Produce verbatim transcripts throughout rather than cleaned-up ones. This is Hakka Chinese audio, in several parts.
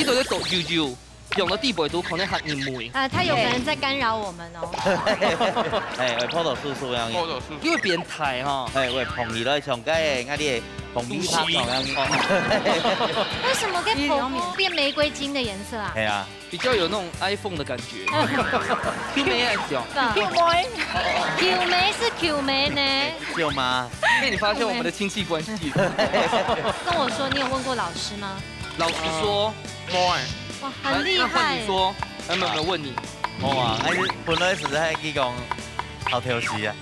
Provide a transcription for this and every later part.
都在抖悠悠，用到地背都可能吓人尾。啊，他有可能在干扰我们哦。哎，會碰到叔叔樣樣。或者是因為變態哈。哎，會碰起來像該个，𠊎哋紅綠燈樣樣。為什麼跟婆婆變玫瑰金的顏色啊？係啊，比較有那種 iPhone 的感覺。Q 妹愛講，吧？Q 妹，Q 妹是 Q 妹呢。舅媽，被你發現我們的親戚關係。跟我說，你有問過老師嗎？老實說，無哎，哇，很厲害那換你。說，有沒有問你？我啊，還是本來係在佢講好挑食啊。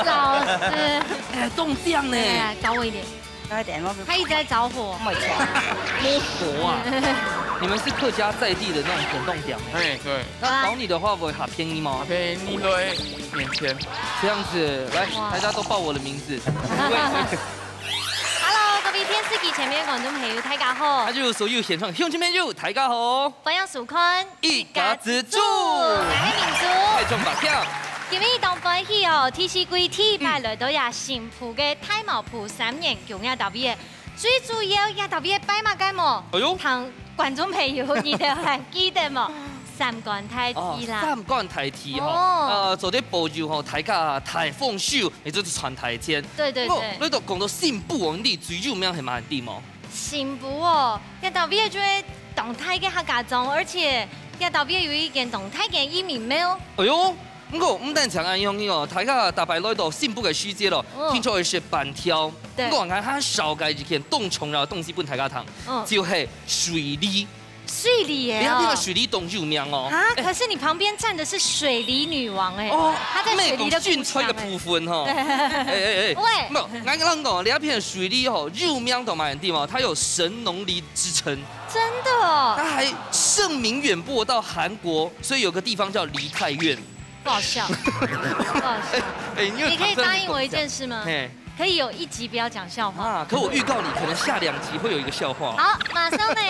老師，哎，中獎呢，哎，高我一点。高一點，我他一直在找火。我錯。摸佛啊！你們是客家在地的那種甜筒店。哎，對，那找你的話，不會很便宜嗎？便宜來免錢。這樣子，來，哇大家都報我的名字。 Hello，各位電視機前面的觀眾朋友，大家好那。就所有現場鄉親朋友，大家好，歡迎收看一家之煮，我係明珠。太重吧跳。今日當歡喜哦，第四季第一擺來到這新埔个大茅埔三元宮這搭位，最主要這搭位拜麼个無？哎呦同觀眾朋友，你兜還記得無？三官大哦，帝啦。三官大帝吼，哦呃，做得保佑吼，大家大豐收，也就是賺大錢。哦，對對對。你都講到新埔哦，你最有名係麼个地方？新埔哦，這搭位就係當大个客家庄，而且這搭位有一間當大个義民廟。哎呦，毋過毋單淨恁樣哦，大家逐擺來到新埔个時節咯，嗯聽說會食粄條。對毋過𠊎還紹介一件當重要个東西分大家聽，嗯就係水梨。水梨耶你看這個哦。水梨當有名哦。啊，可是你旁邊站的是水梨女王哎，哦，她在水梨的故鄉美國sunshine个哎。部分吼。對哎哎哎，喂無，𠊎跟你講，這片水梨吼，有名到麼个地方，它有神農梨之稱。真的哦，它還盛名遠播到韓國，所以有個地方叫梨泰院。不好笑，不好笑。哎，你有你可以答應我一件事嗎？嘿，可以有一集不要講笑話。啊，可我預告你，可能下兩集會有一個笑話。好，馬上呢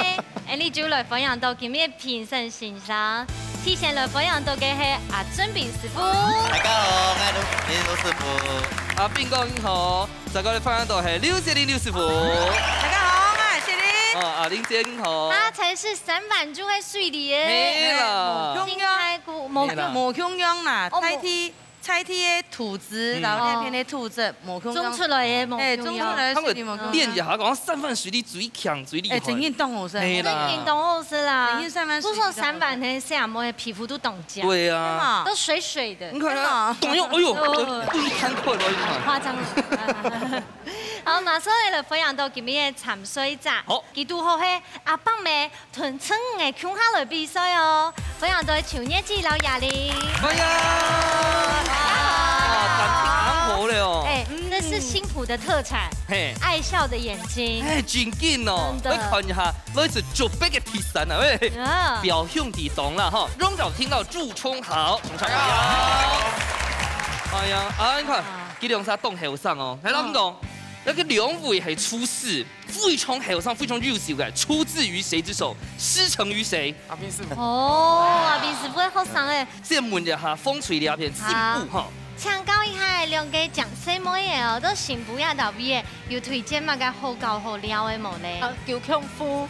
，𠊎俚就來歡迎到今日个評審先生。首先來歡迎到个係阿正斌師傅。大家好，𠊎係林師傅。阿斌哥你好，再過來歡迎到係劉杰林劉師傅。大家好，我係雪玲。啊，阿玲姐你好。他才是三灣族个水梨耶。嘿啦無共樣，太古無嘿啦無共樣啦，哦在地在地个土質，嗯然後那片的土質無共樣。種出來个無哎，共樣。種出來个水梨無共樣。店家講三灣水梨最強最厲害。哎，真正當好食。嘿啦真正當好食啦。真正三灣水梨不說三灣个細妹皮膚都當靚，對啊，嘛都水水的你。看真的啊看，當有，哎呦，哦一攤開來你看。誇張了。好，馬上來歡迎到今日个參賽者。好佢拄好係阿伯姆同春个共下來比賽哦。歡迎到秋月姐摎雅玲。哎呀，哇，感情很好了哦。哎，這是新埔的特產，嘿，愛笑的眼睛。哎，真緊哦，真的來看一下，來自竹北个鐵山啊，喂。啊，表兄弟懂了哈，榮耀聽到朱聰好，掌聲歡迎。哎呀，啊，你看，佢兩儕當後生哦，係啦，嗯毋講，該個兩位係廚師，非常後生，非常優秀个，出自於誰之手？師承於誰？阿斌師傅，哦，阿斌師傅个學生哎，先問一下風水這片新埔哈，請教一下兩個靚細妹仔哦，到新埔這搭位有推薦麼个好搞好尞个無呢？呃，九孔湖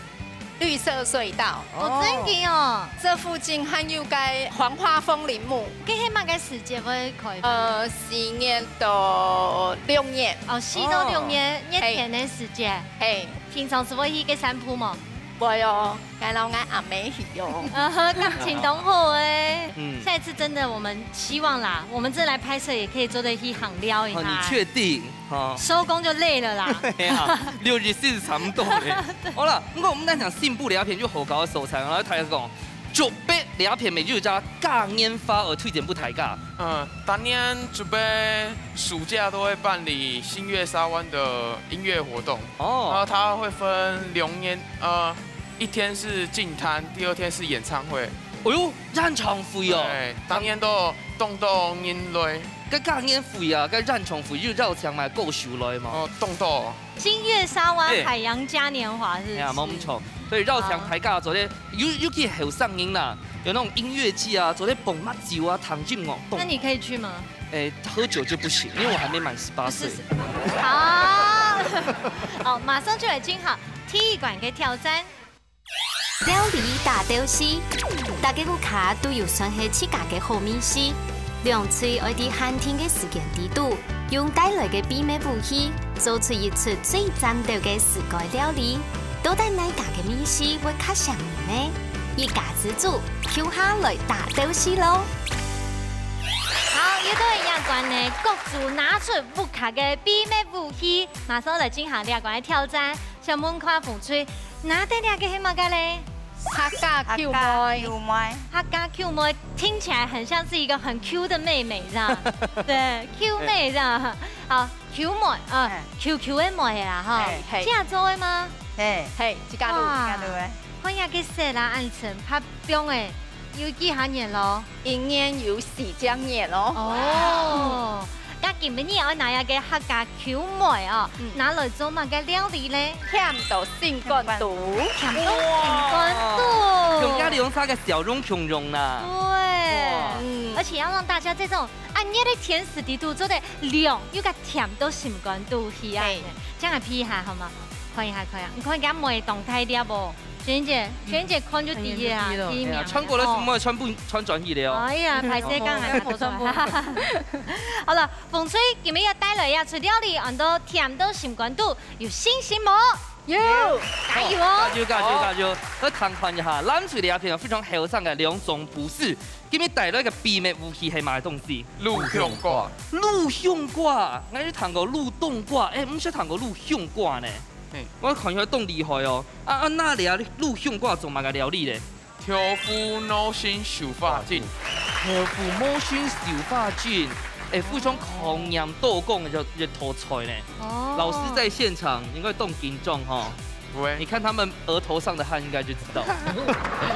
綠色隧道，哦，真个哦，這附近還有個黃花風鈴木，該係麼个時節會開？呃，四月到六月，哦，四到六月，熱天个時節，嘿，平常時會去該散步無？會哦，𠊎摎𠊎阿妹去哦。呃，感情當好哎。嗯下一次真的，我們希望啦，我們這來拍攝也可以做得去行尞一哦，你下。確定？哈，收工就累了啦。係啊，六日四十三度咧。好啦，毋過毋單淨新埔這片有好搞个所在，然後大家講，竹北這片乜有一隻嘉年華，我推薦分大家。嗯，當年竹北暑假都會辦理新月沙灣的音樂活動，然後哦，它會分兩年，呃，一天是淨灘，第二天是演唱會。哎呦，演唱會哦。對，當年都有當多人來。該嘉年華啊，該演唱會有邀請麼个歌手來無？哦，當多。新月沙灣哎海洋嘉年華是不是？哎呀，無毋著。所以邀請大家做得，尤尤其後生人啦，有那種音樂季啊，做得捧麥酒啊，聽音樂。那你可以去嗎？哎，喝酒就不行，因為我還沒滿十八歲。好，好，馬上就來進行第一關个挑戰。料理大鬥西，逐个屋下都有算係自家个好味緒。兩隊愛在限定个時間裡肚，用帶來个秘密武器，做出一出最讚鬥个自家料理。到底哪家个味緒會較餳人呢？一家之煮，共下來大鬥西囉！好，又到這關呢，各自拿出屋下个秘密武器，馬上來進行這關个挑戰。 想問看紅隊，拿等這个係麼个咧？客家Q妹。客家Q妹。客家Q妹聽起來很像是一個很Q的妹妹，這樣。對，Q妹這樣。好，Q妹，呃，哎。QQ个妹啦，吼。哎，嘿。這樣做个嗎？嘿。嘿，自家錄，哇。自家錄个。看這个色啦，恁深，拍 放欸，有幾下年咯？一年有四隻年咯。哦，該今晡日愛拿這个客家Q妹哦，嗯。拿來做麼个料理呢？甜到心肝肚。甜到心肝肚。哇。用家裡用啥个笑容形容啦。對。哇。嗯。而且要讓大家在這種恁熱个天時裡肚做得涼，又个甜到心肝肚去啊。嘿。這樣來比一下好嗎？看一下，看一下，你看人家妹當大粒哦。 璇姐，璇姐看就知了啊，嗯，第一名啊。哎呀，穿過來是毋會穿不，穿轉去的哦。哎呀，歹勢講啊，講錯啊。好了，紅隊今晡日要帶來這出料理，安到甜到心肝肚，有信心無？有。加油哦！加油，加油，加油！來看看一下，藍隊這片有非常後生个兩種武士，今晡日帶來个秘密武器係麼个東西？滷香瓜。滷香瓜，𠊎係聽過滷冬瓜，哎，毋識聽過滷香瓜呢。嘿。𠊎看起來當厲害哦。 啊，啊，該這啊，滷香瓜做麼个料理咧？豆腐挼心手花針。豆腐挼心手花針，哎，非常考驗刀工个一，一道菜呢。哦。老師在現場應該當緊張哈。不會。你看他們額頭上的汗，應該就知道。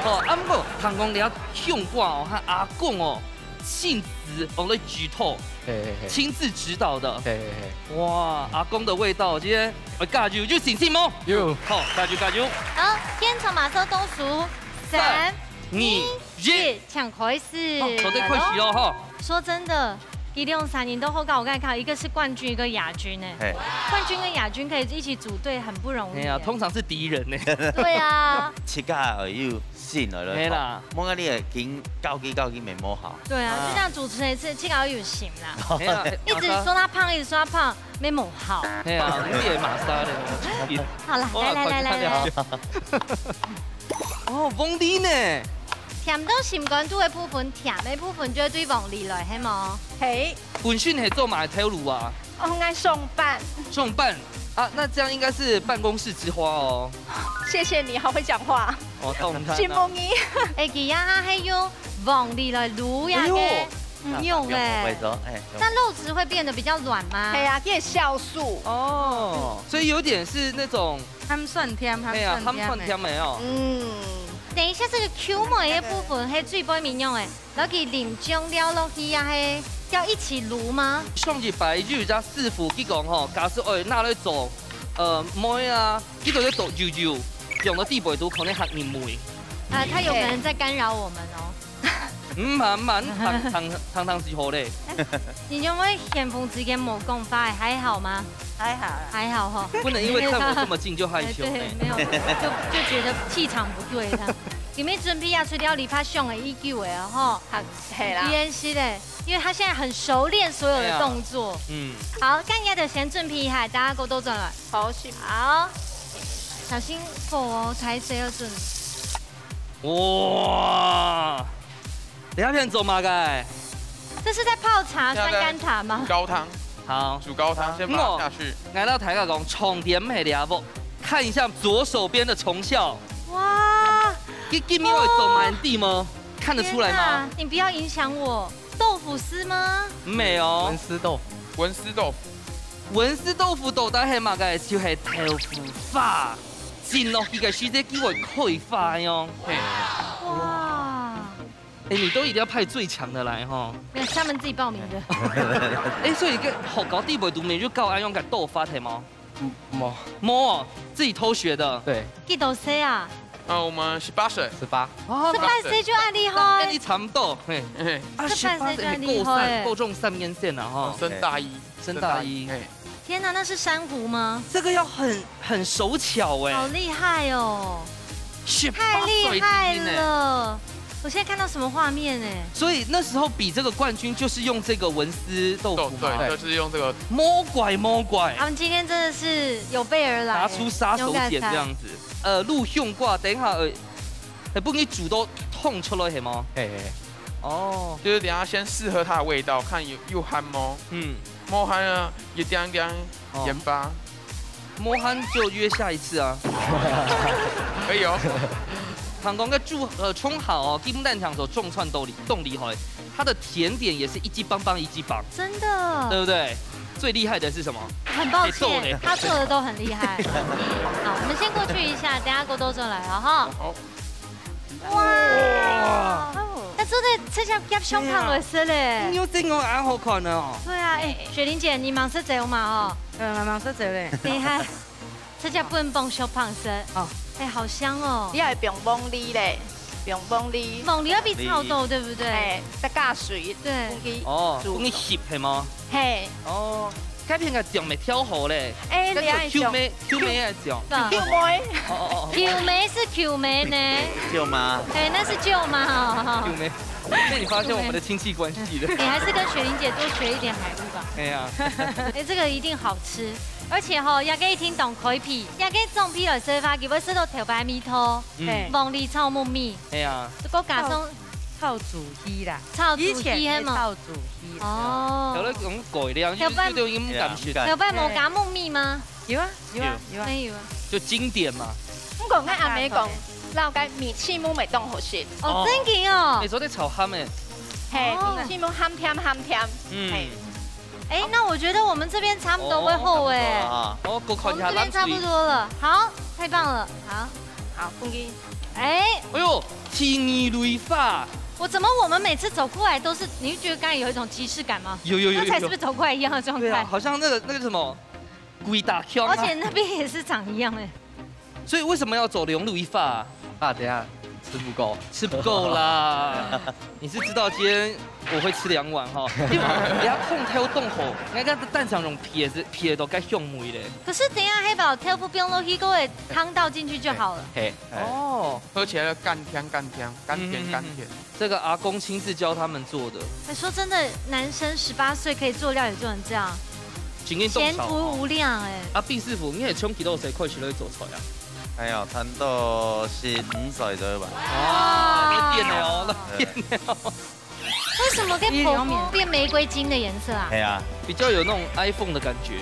哦，啊，毋過，聽講這香瓜哦，佢阿公哦， 親自，哦，來指導，嘿，嘿，嘿。親自指導的。嘿，嘿，嘿。哇，阿公的味道，今天，呃，加油，有信心無？有。好，加油，加油。好，現場馬上倒數，三、三、二、二、一，一。請開始。好，做得開始囉，吼。說真的，佢兩儕人都好搞，我剛才看到一個是冠軍，一個亞軍呢。嘿。冠軍跟亞軍可以一起組隊，很不容易耶。哎呀，通常是敵人呢。對啊。自家又 信了了。嘿啦。莫講你个緊搞緊搞緊面無效。對啊，啊。就像主持人是這個有心啦。嘿啊，一直說他胖，一直說他胖，面無效。嘿啊，你也馬殺了。好了，我來來來來來。看看了。哦，鳳梨呢？甜到心肝肚个部分，甜个部分就會對鳳梨來，係無？嘿。本身係做麼个頭路啊？ 哦，𠊎上班。上班啊，那這樣應該是辦公室之花哦。謝謝你，好會講話。哦，當然啊。承蒙你。哎，佢這下係用鳳梨來滷這个，哎喲。嗯，用哎。用，用，哎，用。但肉質會變得比較軟嗎？係啊，佢會消暑。哦，所以有點是那種，鹹酸甜，哎呀，鹹酸甜的。鹹酸甜的哦。嗯。等一下，這個Q妹个部分，係最背面用的。 摎佢淋醬料落去啊，係要一起滷嗎？上一擺有一隻師傅佢講吼，假使愛拿來做，呃，糜啊，佢就愛倒油油，用到底背肚可能嚇人味。啊，他有可能在干擾我們哦。毋怕，毋怕，你聽，聽，聽，聽就好咧。你有沒有嫌紅隊今晡無講話？還好嗎？還好啦。還好吼。不能因為看我這麼近就害羞呢。哎，對，沒有，就，就覺得氣場不對這樣。你們準備要出料理，怕凶的一句話哦，吼。好。 係啦。練習的，因為他現在很熟練所有的動作。哎呀，嗯。好，該你就先準備一下，等下過倒轉來。好，是。好，小心火哦，抬水要準。哇，你那片做麼个？這是在泡茶，酸甘茶嗎？煮高湯。好。煮高湯，先把它下去。𠊎摎大家講，重點係這屋，看一下左手邊的成效。哇。佢，佢沒有做滿地嗎？ 看得出來嗎？天哪，你不要影響我。豆腐絲嗎？沒有。文思豆腐。文思豆腐。文思豆腐到底係麼个？就係豆腐花。浸落去个時節，佢會開花喲。嘿。哇。哎，你都一定要派最強的來吼。沒有，是他們自己報名的。哎，所以該學校底背肚面就教恁樣个做法，係無？ 嗯，無。無，自己偷學的。對。幾多歲啊？啊，我們十八歲。十八。啊，十八歲就恁厲害。那，那你差不多，嘿。嘿。啊，十八歲就恁厲害。十八歲係高三，高中三年生了哈。哦，升大一。升大一。升大一，嘿。天哪，那是珊瑚嗎？這個要很，很手巧哎。好厲害哦。太厲害了！我现在看到什么画面哎？所以那时候比这个冠军就是用这个文思豆腐嘛。豆，对，就是用这个。魔怪，魔怪。他们今天真的是有备而来，拿出杀手锏这样子。呃，鹿香瓜，等一下，呃，哎，不，你煮都痛出来，系吗？嘿嘿。哦。就是等下先试喝它的味道，看有，有鹹無？嗯。無鹹啊，一點點鹽巴。哦。無鹹就約下一次啊。可以哦。糖光个煮，呃，冲好哦，基本蛋糖所重创都厉，都厉害，它的甜点也是一级棒棒，一级棒。真的。对不对？最厉害的是什么？很抱歉，哎，豆嘞。他做的都很厉害。好，我们先过去一下，等下过多转来了哈。好。哇！那做得直接夾香肠来食嘞。你有整个恁好看的哦。对啊，哎，雪玲姐，你忙食酒嘛哦？嗯，忙食酒嘞。等一下，直接分放香肠食。哦。哎，好香哦。你还不用忘记嘞，不用忘记。忘记要比炒豆，对不对？哎，再加水，对。哦，煮。你翕系吗？嘿。哦，该片个酱没调好嘞。哎，该个你还 Q 妹，Q 妹还讲。Q 妹。哦哦哦。Q 妹是 Q 妹呢。舅妈。哎，那是舅妈哦。Q 妹，被你发现我们的亲戚关系了。你还是跟雪玲姐多学一点海陆吧。哎呀。哎，这个一定好吃，而且吼，也可以听懂开皮，也可以种皮来吃法，给我吃到头白蜜桃，嗯。忘记炒木米。哎呀。这个加上 炒煮鱼啦，炒煮鱼以前係嘛？係炒煮鱼啦。哦。有咧講改良，有擺，有種感覺。有擺無加木米嗎？有啊，有啊，有啊。沒有啊。就經典嘛。毋過𠊎阿姆講，老个米青木梅當好食。哦，真个哦。你昨天炒鹹誒。嘿，哦。米青木鹹甜鹹甜。嗯。嘿。哎，那我覺得我們這邊差不多會好哎。哦，差不多了啊。哦，我看一下，我們這邊差不多了。好，太棒了。好。好，恭喜。哎。哎呦， 第二蕊花。我怎么我们每次走过来都是，你会觉得刚才有一种即视感吗？有有有有有。刚才是不是走过来一样的状态？对啊，好像那个，那个什么，鬼打墙啊。而且那边也是长一样哎。所以为什么要走两蕊花啊？怕等下吃不够。吃不够啦。你是知道今天我会吃两碗哈，因为你要控挑冻吼，那个蛋肠用皮也是，皮也都该香味嘞。可是等一下黑宝挑不用落去，各位汤倒进去就好了。嘿。 哦。喝起來就甘甜甘甜，甘甜甘甜。嗯，嗯，嗯。這個阿公親自教他們做的。哎，說真的，男生十八歲可以做料理做成這樣，經驗當少哦。前途無量哎。啊，畢師傅，你係從幾多歲開始來做菜啊？哎呀，差不多十五歲左右吧。哇，那變了哦，那變了哦。 為什麼變婆婆變玫瑰金的顏色啊？哎呀，比較有那種iPhone的感覺。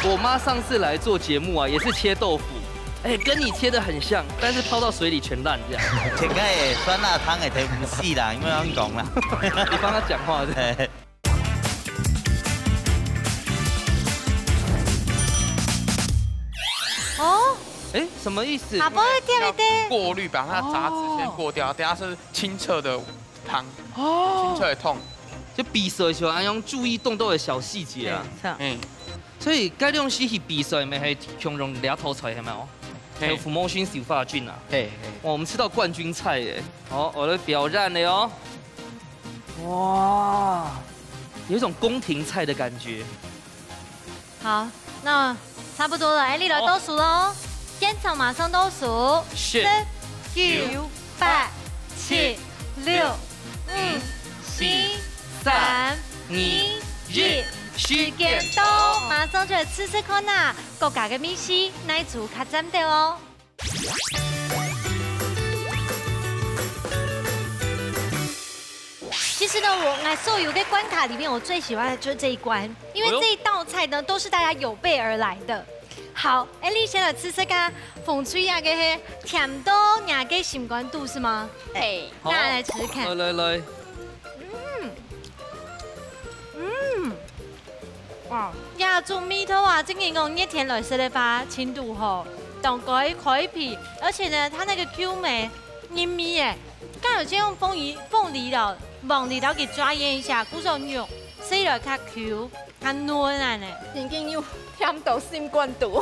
我媽上次來做節目啊，也是切豆腐，哎，跟你切得很像，但是泡到水裡全爛這樣。切開个酸辣湯个豆腐死啦，因為恁講啦。你幫他講話是不是？哎。哦，哎，什麼意思？啊，不會掉一滴。要過濾，把它雜質先過掉，哦。等下是清澈的 湯，哦。清澈个湯。就比賽的時候，愛用注意當多个小細節啊。嗯，著。嗯。所以該量時去比賽，乜係共樣這道菜，係無？嘿。豆腐毛線小花卷啊。嘿，嘿。哇，我們吃到冠軍菜耶！哦，我來表演了哦。哇，有一種宮廷菜的感覺。 好，那差不多了，哎，你來倒數囉。現場馬上倒數，十、九、八、七、六、五、四、三、二、一，時間到，馬上就來試試看啊，各家个味緒，哪一組較佔到哦。 其實呢，我，我所有的關卡裡面，我最喜歡的就是這一關，因為這一道菜呢，都是大家有備而來的。好，哎，你先來試試看，紅隊啊，該个甜到若个心肝肚是嗎？嘿。好，那來試試看。來，來，來。嗯，嗯。 哇，這種味道啊，正經講，熱天來食个話，真堵好，當該開胃，而且呢，它那個Q味、韌味耶，剛有先用鳳梨、鳳梨了，鳳梨了給抓醃一下，故所肉食來較Q、較嫩啊呢。正經有甜到心肝肚。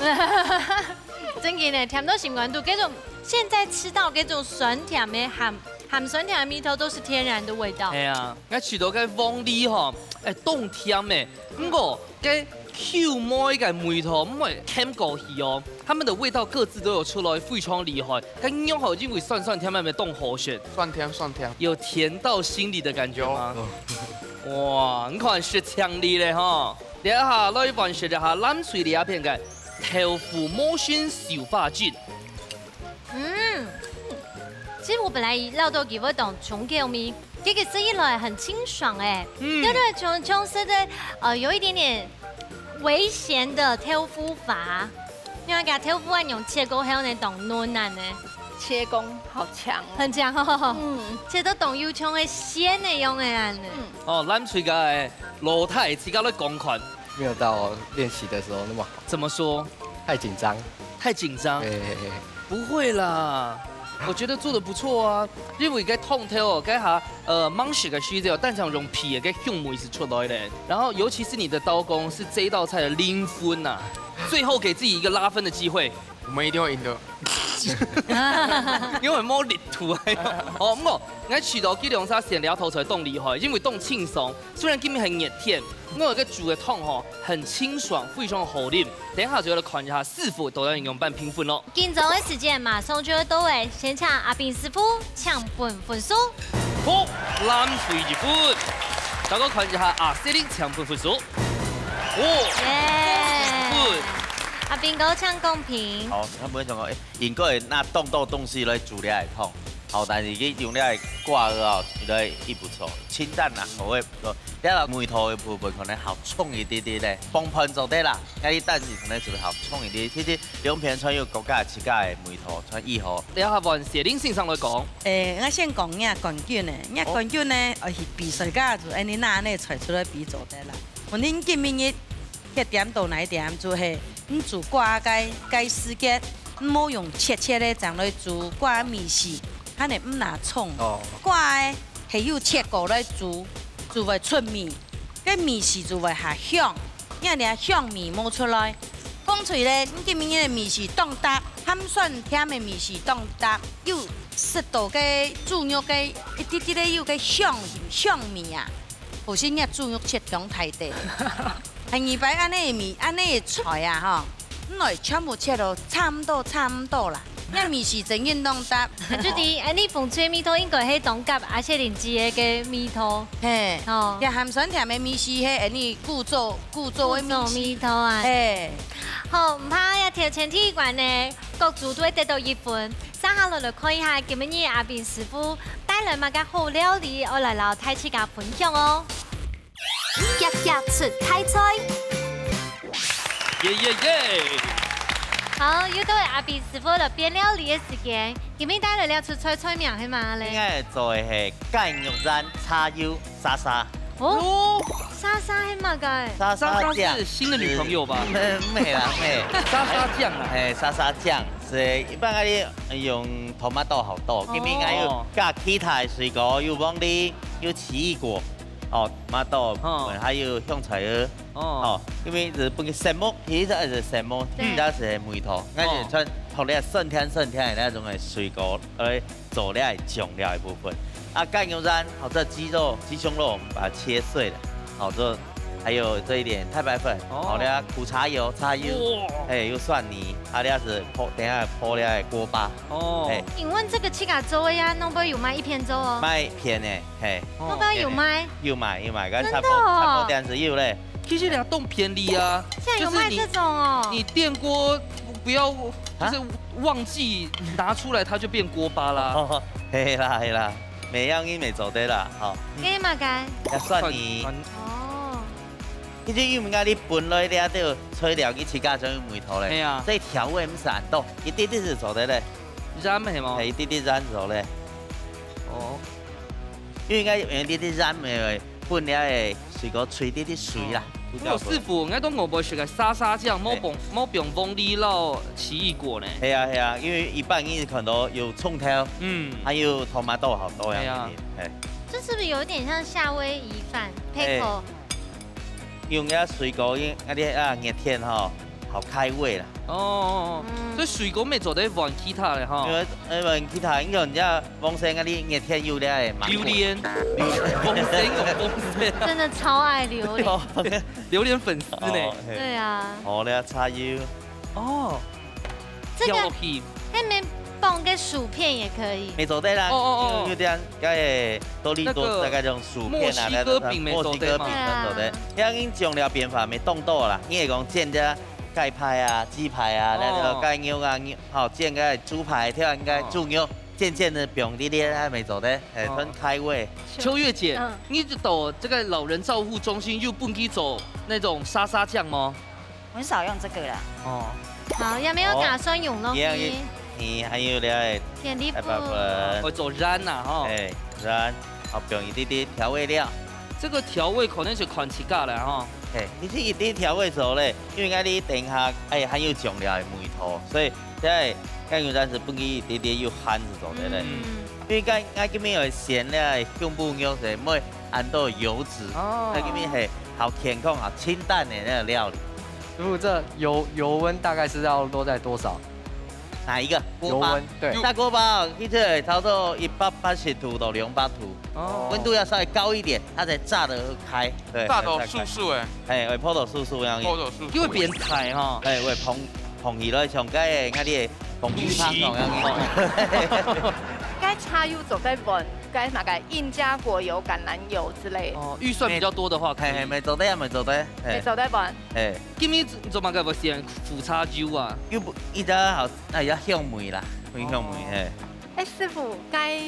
正經呢，甜到心肝肚，這種現在吃到這種酸甜的鹹，鹹酸甜的味道都是天然的味道。哎呀，𠊎試到該鳳梨吼，哎，當甜誒，毋過 該 Q妹个味道毋會揢過去哦，佢等个味道各自都有出來，非常厲害。該肉吼，因為酸酸甜甜个當好食，酸甜酸甜。有甜到心裡的感覺嗎？有。哇，你看食強烈咧吼！這下來換食一下藍隊這片个豆腐無心手法汁。嗯，其實我本來料到佢會當重口味，結果食起來很清爽哎，嗯，對對，像像是在呃有一點點微鹹的豆腐花，因為佢豆腐啊用切過後呢，當嫩啊呢，切工好強哦。很強哦，嗯，切到當有像个線个樣个啊呢。嗯，哦，藍隊个老弟自家來講看，沒有到練習的時候那麼好。怎麼說？太緊張。太緊張。哎哎哎，不會啦，我覺得做得不錯啊，因為該湯頭哦，該下呃，燜熟个時節哦，單淨用皮个該香味係出來咧。然後尤其是你的刀工是這一道菜的靈魂吶，最後給自己一個拉分的機會。我們一定會贏的。因為無力度啊。哦，毋過，𠊎試著佢兩儕先料頭出來當厲害，因為當清爽，雖然今日很熱天，毋過該煮个湯吼很清爽，非常好啉。等一下就要來看一下師傅到底仰般評分咯。 緊張个時間馬上就要到了，先請阿斌師傅請分分數。好，藍隊一分。大家看一下阿雪玲請分分數。哦，耶！分。阿斌哥請公平。好，他們會想講，欸，應該拿當多東西來煮這个湯。好，但是佢用這个瓜仔哦，煮得也不錯，清淡啦，口味不錯。這个梅頭的部分可能好重一點點咧，崩盤做得啦，該一旦是可能就會好重一點。其實 兩片全有各家自家个味道，全異好。這下換雪玲先生來講。欸，𠊎先講若冠軍呢，若冠軍呢，愛去比賽家就恁呢拿呢菜出來比做得啦。問題今晡日缺點到哪一點，就係你煮瓜个个時節，你無用切切个正來煮瓜米絲，恁呢毋拿衝。哦。瓜个係有切過來煮，就會出味。 該味緒就會較香，因為你个香味無出來。講出來，你今晡日个味緒當搭，鹹酸甜个味緒當搭，又食到該豬肉个一滴滴个有个香香味啊。可惜若豬肉切傷大垤。第二擺恁呢个味，恁呢个菜啊吼， 來全部切到差毋多，差毋多啦。若味緒正經當搭。就知，恁呢紅隊味道應該係當合阿雪玲姐个味道。嘿，哦。這鹹酸甜个味緒係恁呢古早，古早个味緒。古早味道啊。嘿。好，毋怕，這條前提關呢，各組都會得到一分。接下來來看一下，今晡日阿斌師傅帶來麼个好料理，愛來摎大自家分享哦。 遽遽出大菜。耶耶耶！好，又到了阿斌師傅來變料理个時間。今晡日帶來這出菜，菜名係麼个咧？今日做个係雞肉燜叉腰沙沙。哦，沙沙係麼个？沙沙醬。沙沙是新的女朋友吧？毋係啦，毋係。沙沙醬啊。係，沙沙醬，係一般个用tomato好多，今晡日還有加其他个水果，有黃梨，有奇異果。 哦，tomato，嗯。還有香菜仔。哦。哦，因為係分佢色目，其實係色目，對。其實係梅頭。𠊎就穿同這酸甜酸甜个那種个水果來做這个醬料个部分。啊，雞肉燜或者雞肉、雞胸肉，我們把它切碎了，好做。還有這一點太白粉，哦。好，那苦茶油、茶油，哇。哎，有蒜泥，啊，那是泡，等一下泡那个鍋巴。哦。哎。請問這個自家做个呀，攏會有賣一片做哦？賣一片呢。 嘿。哦。要不要有賣？有賣，有賣，剛才差不多，真的哦。差不多這樣子，有咧。其實你當便利啊，現在有賣這種哦。就是你，你電鍋不要，啊？就是忘記拿出來，它就變鍋巴啦。哦，係啦，係啦，每樣都無做得啦，吼。該麼个？愛蒜泥。蒜，蒜。哦。其實因為你本來這兜材料佢自家就有味道咧，係啊。所以調味毋使恁多，一滴滴就做得咧。鹽係無？係，一滴滴鹽就做咧。哦。 因為應該用滴滴鹽个，分了个水果吹滴滴水啦。哦。毋過師傅，𠊎都無愛食个沙沙醬，無放，嘿。無放黃梨摎奇異果呢。係啊，係啊，因為一般人看到有蔥頭，嗯。還有tomato好多樣。係啊。嘿。這是不是有一點像夏威夷飯，嘿。Pickle？用个水果，因為啊，熱天吼，好開胃啦。哦，哦，哦，嗯。所以水果乜做得換其他个哈。因為，因為其他，因為人家豐盛啊，你熱天有了个芒果。榴槤，豐盛有豐盛。真的超愛榴槤。哦，榴槤粉絲呢？哦，嘿。對啊。好了，茶油。哦，這個，掉落去。還沒放個薯片也可以。乜做得啦，哦，哦，哦。有，有點，該个多利多，那個大概這種薯片啊，墨西哥餅乜做得嘛。那種墨西哥餅乜做得。對啊。這樣你醬料變化乜當多啦，你會講煎隻雞排啊、雞排啊，哦。那個雞肉啊，肉，好，煎個豬排，挑一個豬肉，哦。煎煎个放在這，還乜做得，哎，哦。很開胃。秋月姐，嗯。你到這個老人照護中心又分佢做那種沙沙醬嗎？我很少用這個啦。哦。好，也沒有打算用咯。哦，也，也，你還有了，田地粉。哎，不，不。會做染啊，吼。哎，染，好，放一滴滴調味料。這個調味可能係看自家啦，吼。哎，你這一滴調味做咧，因為你等一下，哎，還有醬料个味道，所以這个醬油暫時分佢一滴滴有鹹係做得咧。嗯。因為該，該今日有選了胸部肉係，毋會恁多油脂，哦。該今日係好健康、好清淡个那個料理。師傅，這油，油溫大概是要落在多少？哪一個？鍋巴？油溫，對。大鍋巴哦，其實差不多一百八十度到兩百度，哦。溫度要稍微高一點，它才炸得開。對，炸到酥酥欸。哎，會泡到酥酥樣。泡到酥酥。因為變態哈。哎，會膨，膨起來，像該，該你个膨屁泡同樣。該茶油做得換，該那個印加果油、橄欖油之類。哦，預算比較多的話，可以。嘿，嘿，乜做得啊，乜做得，嘿。乜做得換。嘿。 今日做麼个會選苦茶油啊？又毋，一隻好，啊，較香味啦，很香味，哦。嘿。哎，師傅，該，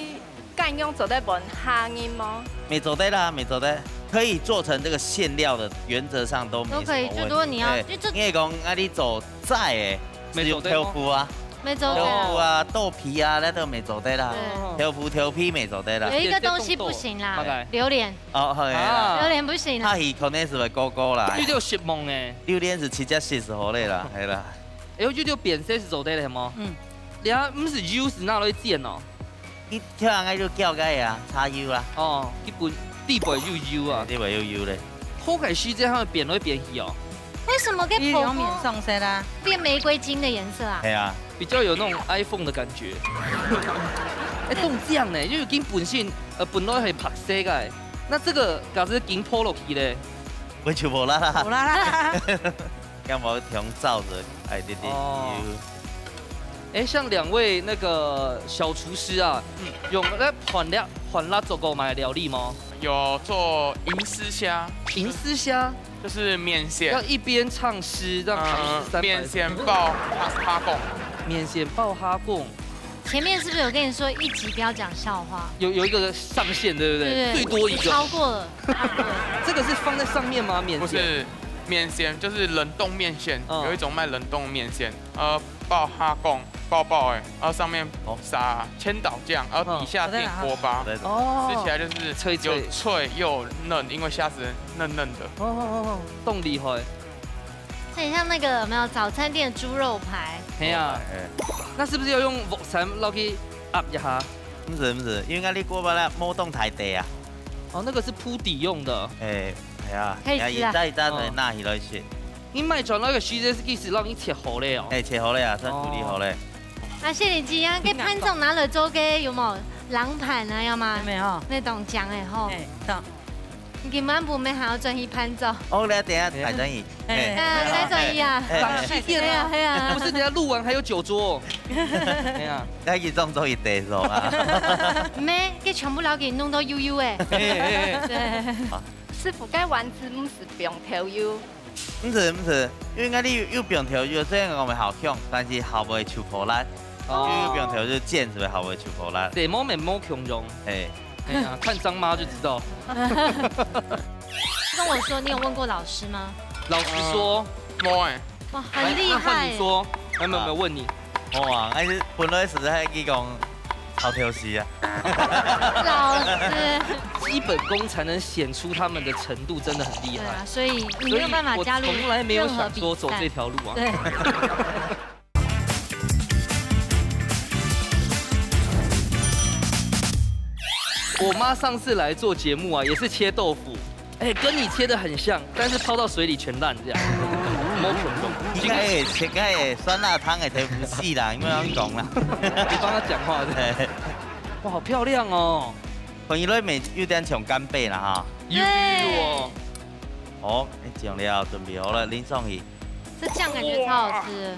該用做得分客人無？乜做得啦，乜做得，可以做成這個餡料的，原則上都沒什麼問題。都可以，就如果你要，嘿，就這你會講，啊，你做齋欸，乜做得哦。係用豆腐啊，乜做得啊。豆腐啊，豆皮啊，該都乜做得啦。對。豆腐、豆皮乜做得啦。有一個東西不行啦，麼个？榴槤。 哦，係啦。啊。榴槤不行啊。較細可能係會高高啦。有點失望欸。榴槤係直接食就好咧啦，係啦。哎喲，有點變色係做得咧，係無？嗯。你啊，毋係油係拿來煎哦。你挑人个就叫个啊，茶油啦。哦，基本底背有油啊。底背有油咧。好个時節，佢會變來變去哦。為什麼个婆婆，伊兩面上色啦。變玫瑰金的顏色啊？係啊。 比較有那種iPhone的感覺。哎，當靚呢，因為佢本身，呃，本來係白色个，那這個假使緊泡落去咧？會就無啦啦。無啦啦。要麼調燥著，哎，對，對，哦。哎，像兩位那個小廚師啊，嗯。有來伴這，伴這做過麼个料理無？有做銀絲蝦。銀絲蝦？ 就是麵線。要一邊唱詩，這樣扛十三百。呃，麵線包蝦，蝦公。麵線包蝦公。前面是不是有跟你說一集不要講笑話？有，有一個上限，對不對？對，對，最多一個。超過了。這個是放在上面嗎？麵線？不是，麵線，就是冷凍麵線，嗯。有一種賣冷凍麵線，呃，包蝦公，包包欸，然後上面哦。撒千島醬，然後底下墊鍋巴。哦。哦。吃起來就是脆脆。有脆又嫩，因為蝦子嫩嫩的。哦，哦，哦，哦，當厲害。 很像那個，有沒有，早餐店的豬肉排。係啊。哎。那是不是要用鑊鏟落去壓一下？毋係，毋係，因為你鍋巴咧，無當大垤啊。哦，那個是鋪底用的。哎，係啊，可以食啊。哎，一隻一隻來拿起來食。哦。你買轉來个時節，其實已經切好咧哦。哎，切好咧啊，算處理好咧。哦。啊，謝玲姊啊，該伴奏拿來做个有無？冷盤啊，要嗎？有沒有？那種講的吼。哎，到。 你今晚晡日還愛轉去伴奏。哦，你等下還轉去。哎。嘿。啊，還轉去啊。哎，哎，哎。係啊，係啊。不是，等下錄完還有酒桌。哎呀。該去當做一垤囉啊。毋係，該全部摎佢弄到油油欸。哎，哎，哎。對。師傅，該丸子毋係放豆油。毋係，毋係，因為𠊎兜有，有放豆油，雖然講會較香，但係較毋會臭火辣。哦。有，有放豆油煎就會較毋會臭火辣。對，無，無共樣。嘿。 哎呀，看張媽就知道。跟我說，你有問過老師嗎？老實說，嗯，無欸。哇，很厲害耶。來，那換你說，有沒有，有沒有問你？啊。無啊，但是本來係在去講好挑食啊。老師。基本功才能顯出他們的程度，真的很厲害。對啊，所以你沒有辦法加入任何比賽。所以我從來沒有想說走這條路啊。對。 我媽上次來做節目啊，也是切豆腐，哎，跟你切得很像，但是泡到水裡全爛這樣。無共同。應該會，應該會酸辣湯會甜毋死啦，因為恁講啦。你幫他講話的。哇，好漂亮哦！看起來有點像干貝啦哈。有有有哦。哦，你醬料準備好了，淋上去。這醬感覺超好吃。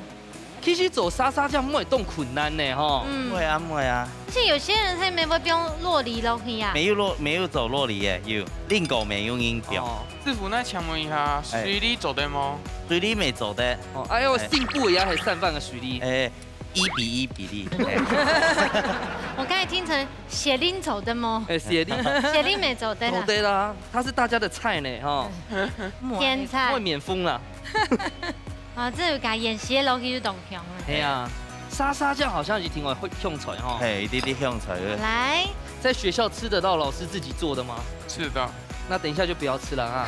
其實做沙沙醬毋會當困難呢吼。嗯毋會啊，毋會啊，而且有些人他也沒有用酪梨落去啊。沒有落，沒有做酪梨耶，有，另外沒有人用。哦，師傅，那請問一下，水梨做得無？水梨沒做得，哦，哎呦，勝負也係三分个水梨。哎，一比一比例。哎我剛才聽成雪梨做得無？哎，雪梨。雪梨沒做得啦。做得啦，它是大家的菜呢哈。天菜會免風啦。啊，這有加鹽水落去就當香了。哎呀，沙沙醬好像已經有香菜哈。嘿，一滴滴香菜。來，在學校吃得到老師自己做的嗎？是的。那等一下就不要吃了啊。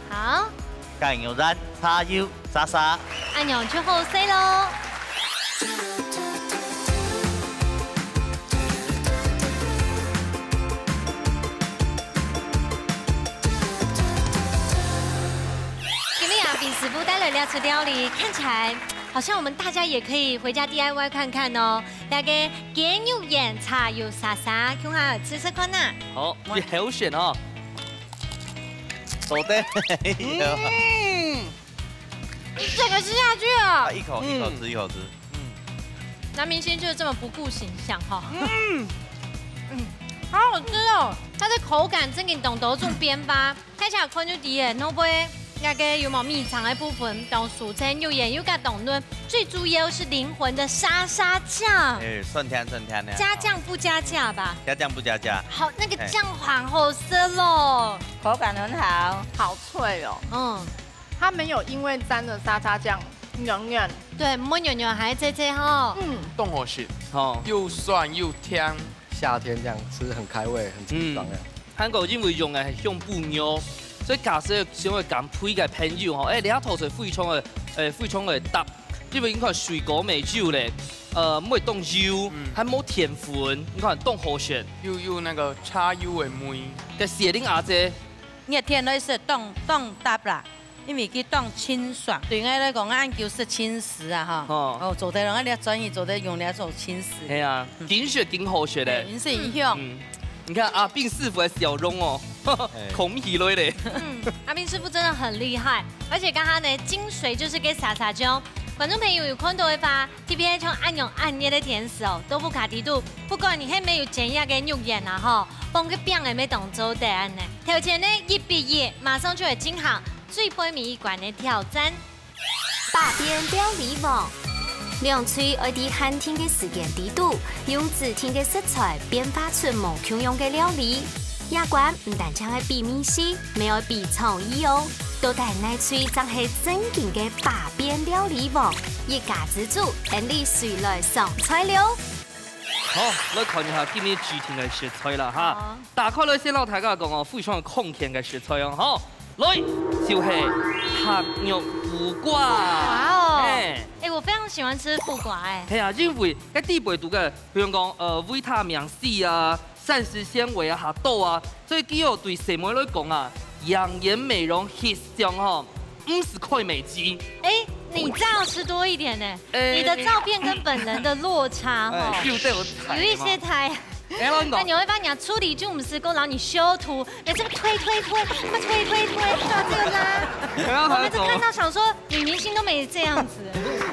好，加牛蒡、茶油、沙沙。恁樣就好勢咯。今天啊，冰師傅帶來這出料理，看起來好像我們大家也可以回家 D I Y 看看哦。那個雞肉圓茶油沙沙，共下來試試看啊。好，你好選哦。做得。嗯，一整個吃下去啊啊，。一口一口吃一口吃。男明星就是這麼不顧形象哈。嗯，嗯，好好吃哦，它的口感真的懂得種變化。大家看就知耶，會不會那個有無米腸的部分，當酥脆又軟又加當嫩，最主要是靈魂的沙沙醬。哎，酸甜酸甜的。加醬不加價吧？加醬不加價？好，那個醬好好吃咯。口感很好，好脆哦。嗯，它沒有因為沾了沙沙醬軟軟，對，摸軟軟還脆脆吼。嗯，當好食，好，又酸又甜。夏天這樣吃很開胃，很清爽呀。韓國因為用的係香檳肉，所以假使想要減肥个朋友吼，哎，這道菜非常的，哎，非常的搭，因為你看水果味就咧，呃，毋會當油，還無澱粉，你看當好食。又又那個茶油的味。該雪梨阿姐，熱天來食當當搭啦，因為佢當清爽。對𠊎來講，𠊎就食清食啊哈。哦哦，做得用，𠊎這轉去做得用來做清食。係啊，緊食緊好食咧。嗯，是一樣。嗯，你看阿斌師傅的笑容哦，空虛來咧。嗯，阿斌師傅真的很厲害，而且剛剛呢，精髓就是該沙沙醬。觀眾朋友有看到的話，特別像恁樣恁熱的天時哦，都不卡底肚，不管你係無有煎一個肉圓啊吼，放個餅也無當做得恁呢。頭前呢，一比一，馬上就會進行最尾一關的挑戰。 百變料理王。兩隊愛在限定个時間裡肚，用指定个食材變化出無共樣个料理。這關毋單淨係比味緒，乜愛比創意哦。到底哪隊正係正經个百變料理王？一家之煮，恁樣隨來上菜了。好，來看一下今日指定个食材啦哈。好打開來先摎大家講哦，非常康健个食材哦，吼。來，就係白肉苦瓜。哇哦哎，哎，我非常喜歡吃苦瓜哎。係啊，因為該底背肚个，比如講，呃，維他命C啊、膳食纖維啊，較多啊，所以佢哦對細妹來講啊，養顏美容、翕相吼，毋使開美肌。哎，你這樣吃多一點呢？哎你的照片跟本人的落差哈哎，，又對我踩有一些差。哎，我講，那你會發現，處理就毋係講讓你修圖，那這個推推推，那推推推，那這個啦，哎呀，我們就看到想說，女明星都沒這樣子。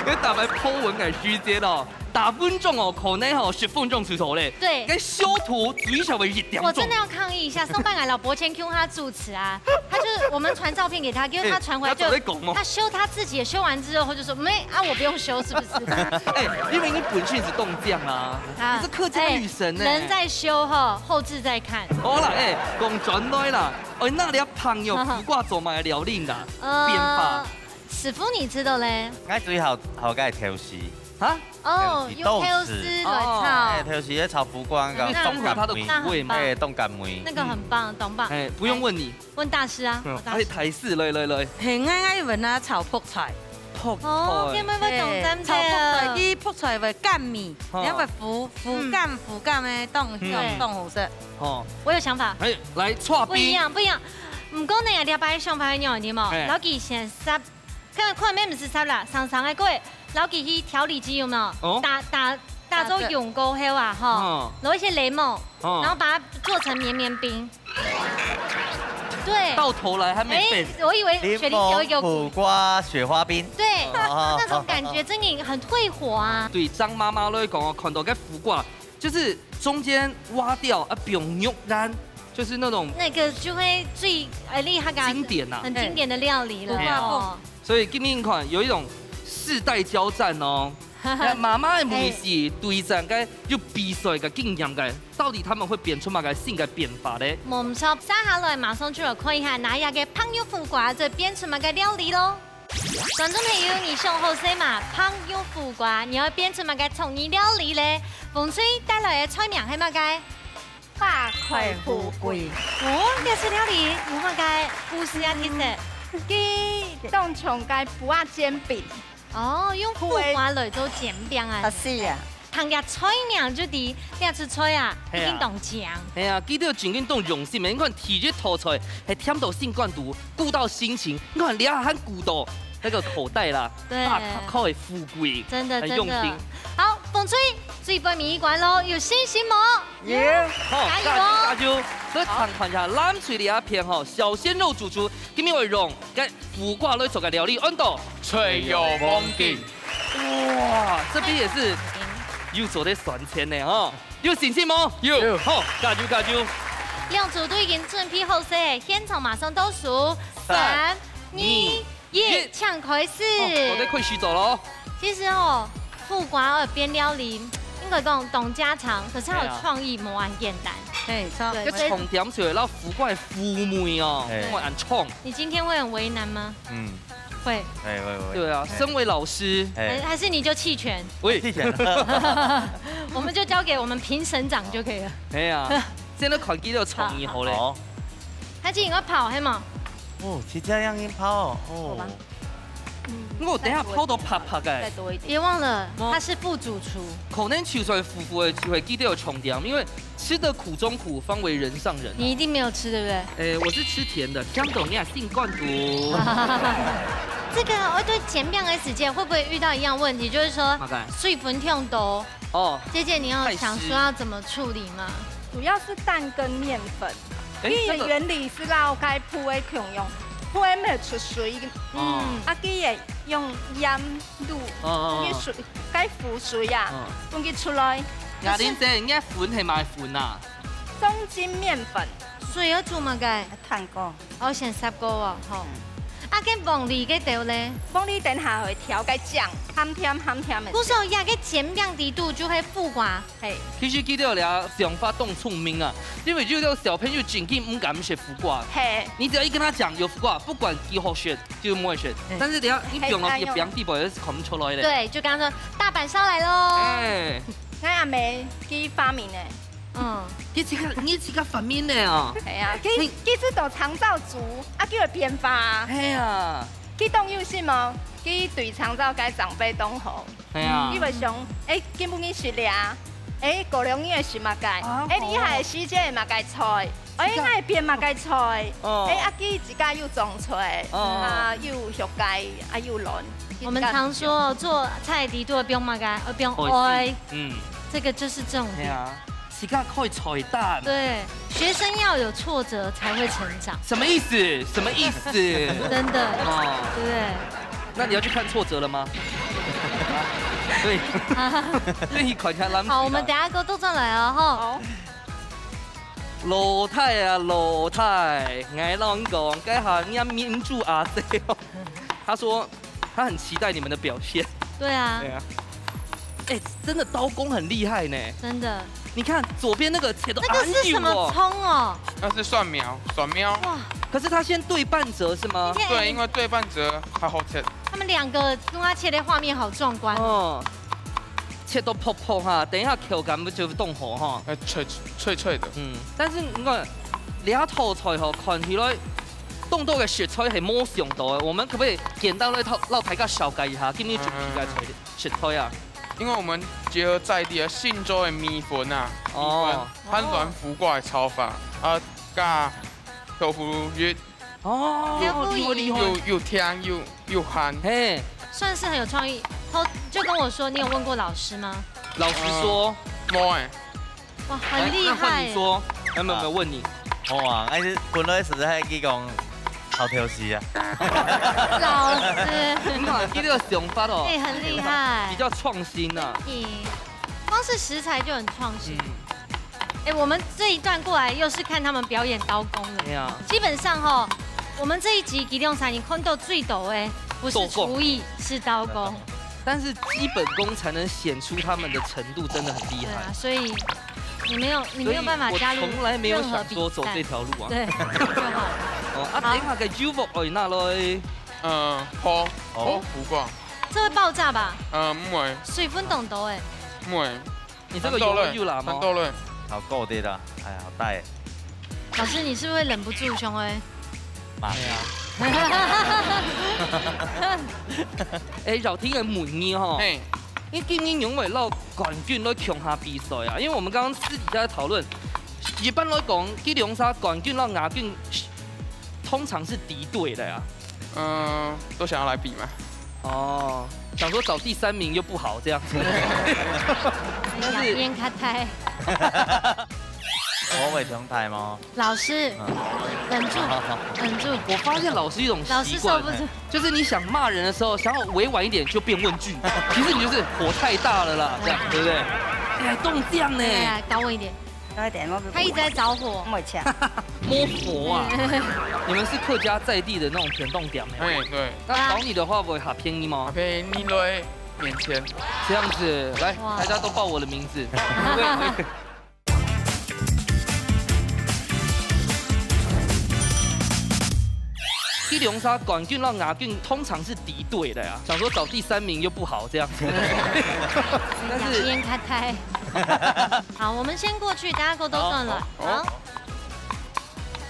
你打敗po文个時間哦，打分鐘哦，可能吼十分鐘出頭咧。對該修圖最少會一點鐘。我真的要抗議一下，上班來老伯前 Q 他主持啊，他就是我們傳照片給他，因為他傳回來就哎他早就講嘛他修他自己，修完之後就說沒啊，我不用修，是不是？哎，因為你本身係當靚啊，啊你是客家女神呢。哎人在修哈，後製再看。好啦，哎，講轉來啦，哎，那你白肉苦瓜做麼个料理啦？呃變化。師傅你知道咧？𠊎最好好个係豆豉，啊？哦，豆豉用豆豉來炒哎，，豆豉个炒苦瓜，因為綜合它的苦味嘛。哎，當甘味。那個很棒，懂吧？哎，不用問你。問大師啊，嗯問大師。哎，台式，來來來。係，𠊎𠊎會拿炒覆菜。覆哦，菜。天妹會懂咱係，炒覆菜，的。佢覆菜會甘味，哦然後會苦苦甘苦甘个，當嗯香當好食。哦，我有想法，哎，來，蔡不一斌。樣不一樣。毋過呢，這擺想法係仰般無？哎。摎佢先煠，看，看，毋使煠啦，生生个過，摎佢去調理機有無？哦。打，打，打做芫荽後啊，吼，哦。摎一些檸檬，哦。然後把它做成綿綿冰。對。到頭來還沒變。哎，我以為雪莉有一個檸檬苦瓜雪花冰。對，哦。那種感覺真的很退火啊。對張媽媽來講哦，看到个苦瓜，就是中間挖掉啊，放肉乾，就是那種那個就會最，呃，厲害个，經典啊。很經典的料理了。對。哦。所以今天看有一種世代交戰哦。 那媽媽个味緒對戰个有比賽个經驗个，到底他們會變出麼个新个變化呢？無錯，接下來馬上就來看一下，哪一個白玉苦瓜會變出麼个料理咯。觀眾朋友，你想好勢嗎？白玉苦瓜，你愛變出麼个創意料理咧？紅隊帶來个菜名係麼个？ 八塊富貴。哦，這係料理有麼个故事啊？其實，佢當像个粄仔煎餅。哦，用苦瓜來做煎餅啊。啊，係啊。聽這菜名就知，這出菜啊，係啊。一定當靚。係啊，佢兜真經當用心个。你看，第一道菜係添到心肝肚，顧到心情，你看，這下還顧到那個口袋啦，真的。八塊富貴，真的，很用心。真的。好，紅隊，最尾一關咯，有信心無？ 耶！好，加油哦！加油，加油！所以看，看一下藍隊這片吼，小鮮肉主廚今日會用个苦瓜來做个料理，安到脆肉黃金。哇，這邊也是又做得算錢呢吼，有信心無？有。好，加油，加油！兩組都已經準備好勢，現場馬上倒數，三、三、二、一，請開始。哦，做得開始做咯。 其實哦，苦瓜愛變料理，應該講當家常，可是佢个創意無恁簡單。嘿，著。對，所以重點就係摎苦瓜个苦味哦，嘿。莫恁重。你今天會很為難嗎？嗯。會。哎，會，會。對啊，身為老師，哎。還，還是你就棄權？喂。棄權。我們就交給我們評審長就可以了。哎呀，現在看佢个創意好咧。好。他今天要跑，係嗎？哦，是這樣子跑哦，哦。好吧。 我等下泡到啪啪个。再多一點。別忘了，他是副主廚。可能就算苦苦个，就會記得有重點，因為吃得苦中苦，方為人上人啊。你一定沒有吃，對不對？哎，我是吃甜的，香港人心肝肚。這個，哦，對，煎餅个時間會不會遇到一樣問題？就是說，麼个？水分忒多。哦，姐姐，你要想說要怎麼處理嗎？太濕。主要是蛋跟麵粉。 哎，佢个原理係摎該粄仔共樣，粄仔毋係出水，嗯。啊，佢會用鹽滷，哦，哦，哦。分佢水，該浮水啊，哦。分佢出來。雅玲姐，你个粉係麼个粉啊？中筋麵粉。水愛煮麼个？蛋糕。哦，先煠過哦，吼。嗯。啊，該黃梨該兜咧？黃梨等下會調該醬，鹹甜鹹甜个。故所這个煎餅底肚就係苦瓜。 嘿。其實佢兜這想法當聰明啊，因為有兜小朋友真經毋敢食苦瓜。嘿。你只要一跟他講有苦瓜，不管幾好食，就毋會食。嘿。但是等下你放落去，嘿，哎喲。放地步也是看毋出來的。對，就剛剛說大阪燒來咯。哎。𠊎阿姆佢發明的。嗯。你自家，你自家發明的哦。哎呀，佢，你佢係到長照族，啊，佢會變化啊。哎呀。佢當有心哦，佢對長照个長輩當好。 係啊。佢會想，欸，今晡日食這，欸，過兩日會食麼个？啊，欸，這下个時節係麼个菜？欸，這个，𠊎會變麼个菜？哦。欸，啊，佢自家又種菜，哦。啊，又畜雞，啊，又卵。我們常說做菜底肚愛放麼个？愛放愛。愛。嗯。這個就是重點。係啊。 自家開菜單。對，學生要有挫折才會成長。什麼意思？什麼意思？真的，哦。對不對？那你要去看挫折了嗎？對。啊。對，你看一下藍色的。好，我們等下過倒轉來哦，吼。好。老弟啊，老弟，𠊎摎你講，該下人家民主阿姐哦，他說他很期待你們的表現。對啊。對啊。欸，真的刀工很厲害呢。真的。你看左邊那個切得，那個是什麼蔥哦？那是蒜苗，蒜苗。哇。可是他先對半折是嗎？對，因為對半折較好切。他們兩個用它切的畫面好壯觀哦。哦。切到薄薄哈，等一下口感不就當好哈？欸，脆，脆脆的。嗯，但是你看，這道菜吼，看起來當多个食材係無想到的，我們可不可以簡單來摎，摎大家紹介一下，今日準備个菜，食材啊？因為我們結合在地的信州的米粉啊，哦。米粉，和軟苦瓜的炒法，啊，加豆腐乳，哦，有無有無？有，有甜，有，有鹹。嘿。算是很有創意。偷，就跟我說，你有問過老師嗎？老實說。嗯，無欸。哇，很厲害。來，那換你說。沒有，沒有，沒有，問你。好啊，但是本來是在講好挑食啊。老師。你看，你這個想法哦，哎，很厲害。比較創新啊。嗯，光是食材就很創新。嗯。 哎，我們這一段過來又是看他們表演刀工了。對啊。基本上吼，我們這一集佢兩儕人看到最多的，不是廚藝，是刀工。但是基本功才能顯出他們的程度，真的很厲害。對啊，所以你沒有，你沒有辦法加入任何比賽。所以我從來沒有想說走這條路啊。對，就好。哦，啊，好。等一下个油鑊愛拿來。嗯，烰，哦。烰苦瓜。這會爆炸吧？嗯，毋會。水分當多欸。毋會。 你這個油有啦嗎？看到了。好夠的啦，哎呀，好大欸。老師，你是不是會忍不住想要？媽呀！哎，老師个問你吼，嘿。你今年有沒有邀冠軍來共下比賽啊？因為我們剛剛私底下在討論，一般來講，這兩儕冠軍摎亞軍通常是敵對的啊。 嗯，都想要來比嘛。哦，想說找第三名又不好這樣子。但是哎呀，煙較大。我會上台嗎？老師，嗯。忍住，好，好，好。忍住。我發現老師有一種習慣，老師受不住。就是你想罵人的時候，想要委婉一點就變問句，其實你就是火太大了啦，這樣，對不對？哎呀，中獎呢。哎呀，高溫一點。 他一直在找火。我請。摸佛啊！你們是客家在地的那種甜筒店欸。哎，對。那找你的話，不會較便宜嗎？較便宜來免錢。這樣子，來，哇。大家都報我的名字。這兩儕冠軍摎亞軍通常是敵對的啊，想說找第三名又不好這樣子。但是煙開開。 好，我們先過去，大家過多轉來。好，好，好。好。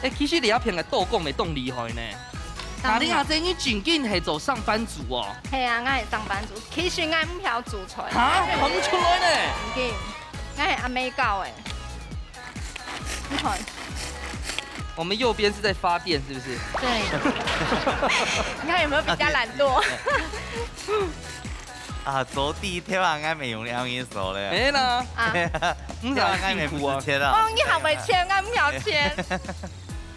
欸，其實你這片个刀工乜當厲害呢。當然。啊，你阿姊，你正經係做上班族哦？係啊，𠊎係上班族。其實𠊎毋曉煮菜。哈？看不出來呢。正經，𠊎係阿姆教个。你看。我們右邊是在發電，是不是？對。你看有沒有比較懶惰？ 啊，做地條啊，𠊎乜用這樣子做咧。哎啦，啊。對啊，𠊎乜毋使錢啊。哦，你還會錢，𠊎毋要錢。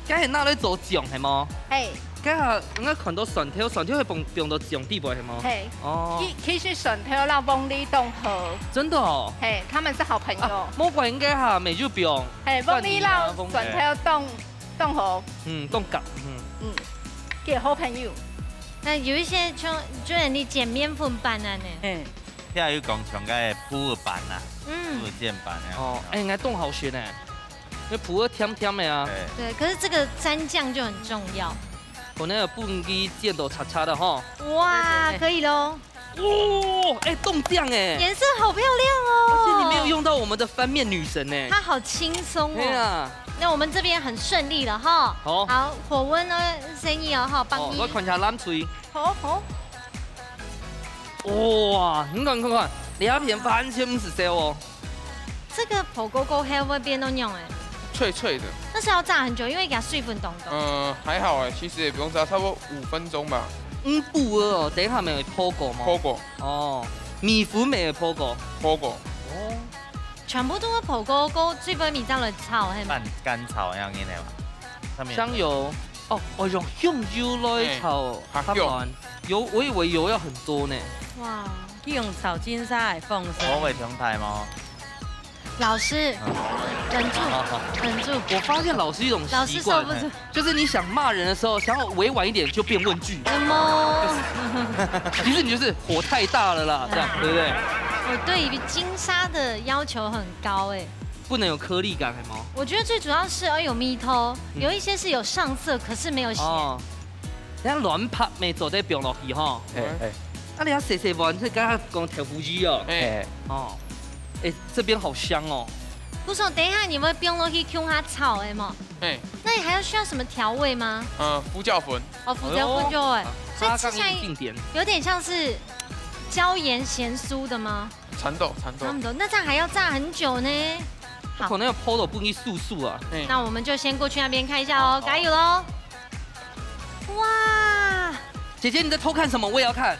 該係拿來做醬係無？係。該下𠊎看到蒜頭，蒜頭係放，放到醬底背係無？係。哦。其，其實蒜頭摎黃梨當好。真的哦。係，他們是好朋友。啊，莫怪應該下，乜就放。係，黃梨摎蒜頭當，當好。嗯，當合，嗯。嗯，佢好朋友。 那有一些像，就像你剪麵粉粄恁呢。嗯。這有講像該普洱粄啊，嗯。普洱煎粄啊。哦，欸，應該當好食呢，因為普洱甜甜个啊。對。對，可是這個蘸醬就很重要。可能有分佢煎到赤赤个吼。哇，對，對，對。可以咯。哦，欸，當靚欸。顏色好漂亮哦。而且你沒有用到我們的翻面女神欸。她好輕鬆哦。對啊。那我們這邊很順利了哈。好。好，火溫呢，生意哦哈，幫你。哦，𠊎看一下藍水。 好，好。哇，你看，你看，看，你那片完全毋使燒哦。這個烰過過後會變到仰仔？脆脆的。但是要炸很久，因為佢水分當多。嗯，還好欸，其實也不用炸，差不多五分鐘吧。嗯，普洱哦，等一下沒有烰過嗎？烰過。哦，米粉沒有烰過。烰過。哦。全部都係烰過，過後最尾面再來炒，係嗎？乾，乾炒那樣的嘛，上面有香油。 哦，哦，用香油來炒，欸，較香。有，我以為油要很多呢。哇。佢用炒金沙个方式。我會上台嗎？老師，嗯。忍住，好，好，好。忍住。我發現老師有一種習慣，老師受不住。就是你想罵人的時候，想要委婉一點，就變問句。什麼？其實你就是火太大了啦，這樣，對不對？我對於金沙的要求很高欸。 不能有顆粒感，係無？我覺得最主要是要有味道，嗯。有一些是有上色，可是沒有鹹。哦，人家卵白乜做得放落去吼。欸，欸。啊，你要細細碗，這剛剛講豆腐乳哦。欸。哦，欸，這邊好香哦。不是，等一下你會放落去共下炒个嗎？欸。那你還要需要什麼調味嗎？呃，胡椒粉。哦，胡椒粉就會。哎呦，所以吃起來它剛剛一定點。有點像是椒鹽鹹酥的嗎？ 差不多，差不多。差不多，那這樣還要炸很久呢。好。可能要烰到分佢酥酥啊。嗯。那我們就先過去那邊看一下哦，好，好。加油嘍！哇，姐姐你在偷看什么？我也要看。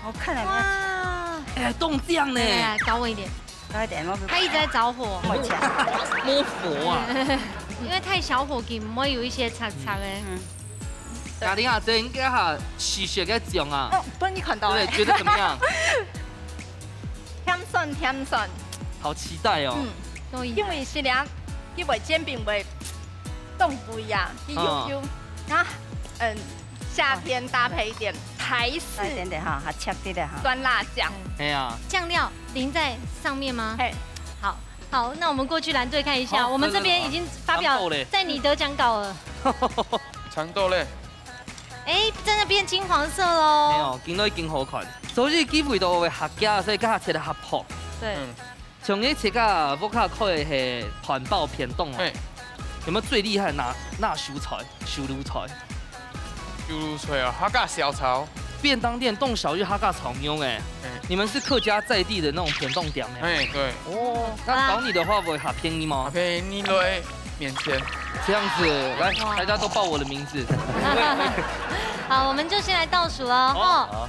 我看了，哇，哎，冻酱呢？来来来，高温一点。高一点，我它一直在着火，我抢。摸佛啊！因为太小火气，不会有一些柴柴的。雅玲啊，这应该哈，起血该讲啊，哦，不是你看到对不对？觉得怎么样？甜酸甜酸，好期待哦。嗯，都一样。因为是凉，因为煎饼会冻不一样，一油油，然后嗯，夏天搭配一点台式一点点哈，还切滴的哈。酸辣酱。哎呀，酱料淋在上面吗？嘿，好，好，那我们过去蓝队看一下，好我们这边已经发表蓝豆嘞在你得奖稿了。长豆嘞，哎，真的变金黄色喽。没有，今都已经好看，所以机会都会合家，所以刚好切得合破。对，嗯，像你切个屋下开的是团爆便当哦嘿，有没有最厉害的拿拿手菜、手炉菜？油菜啊，客家小炒，便当店冻小玉哈嘎炒牛哎嗯，你们是客家在地的那种便当店哎。哎，对，哦，那找你的话不会很便宜吗？便宜落面前，这样子，来，哇大家都报我的名字。好，我们就先来倒数了哈。好，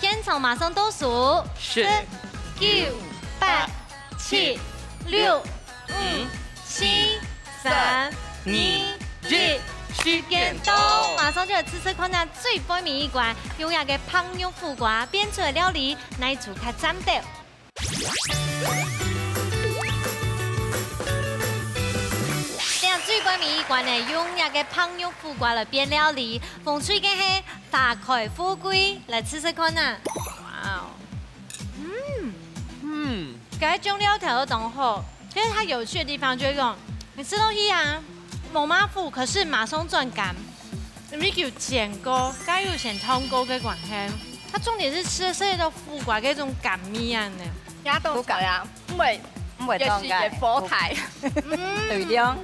现场马上倒数，是九、八、七、六、五、四、三、二、一，时间到，马上就来试试看啊，最背尾一关，用这个白肉苦瓜变出来料理，哪一组较赞斗？这样最背尾一关呢，用这个白肉苦瓜来变料理，风吹个是花开富贵，来试试看啊。哇哦，嗯。嗯，该种料调都当好。其实它有趣的地方就是讲，你吃东西啊，猛麻苦，可是马上转甘，因为有煎过，该有先烫过个关系。它重点是吃吃到苦瓜那种甘味啊呢。也當好啊，因為毋會也是个火台，對量。